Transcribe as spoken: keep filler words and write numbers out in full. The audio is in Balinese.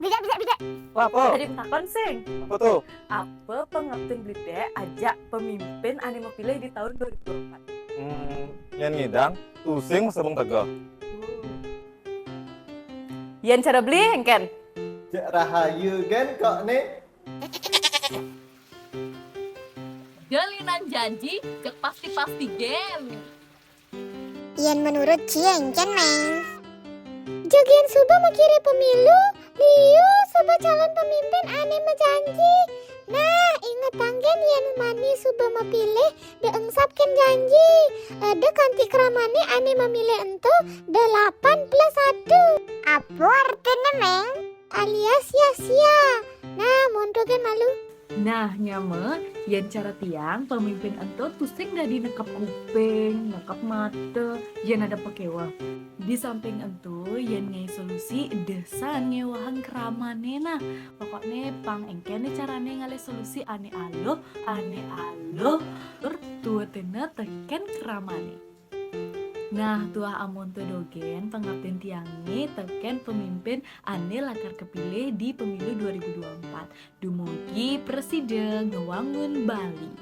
Bidek, bidek, bidek. Apa? Tadi minta konsing. Apa tuh? Apa pengertian belidik ajak pemimpin ane mapilih di tahun dua ribu dua puluh empat? Hmm, yang ngidang, tusing masabung tega. Yan cara beli engken? Cek rahayu kan kok nih. Jalinan janji, cek pasti-pasti gen. Yan menurut Ci engken, Meng. Jogian suba makire pemilu, liu suba calon pemimpin ane majanji. Nah, inget anggen yan mani suba mapilih, de engsap ken janji. Ade kanti kramane ane mamilih ento, delapan plus satu. Apa artine, Meng? Alias sia-sia. Nah, monto gen malu. Nah, nyama, yan cara tiang, pemimpin ento tusing dadi nekap kuping, nekap mata, yan ada pakewa. Di samping ento, yan ngai solusi desan ngewahang kramane nah. Pokokne pang engkene carane ngalih solusi ane aluh, ane aluh, tur tuwetene teken kramane. Nah, tuah amonto dogen pengertian tiange teken pemimpin ane lakar kepilih di pemilu dua ribu dua puluh empat. Dumugi presida ngewangun Bali.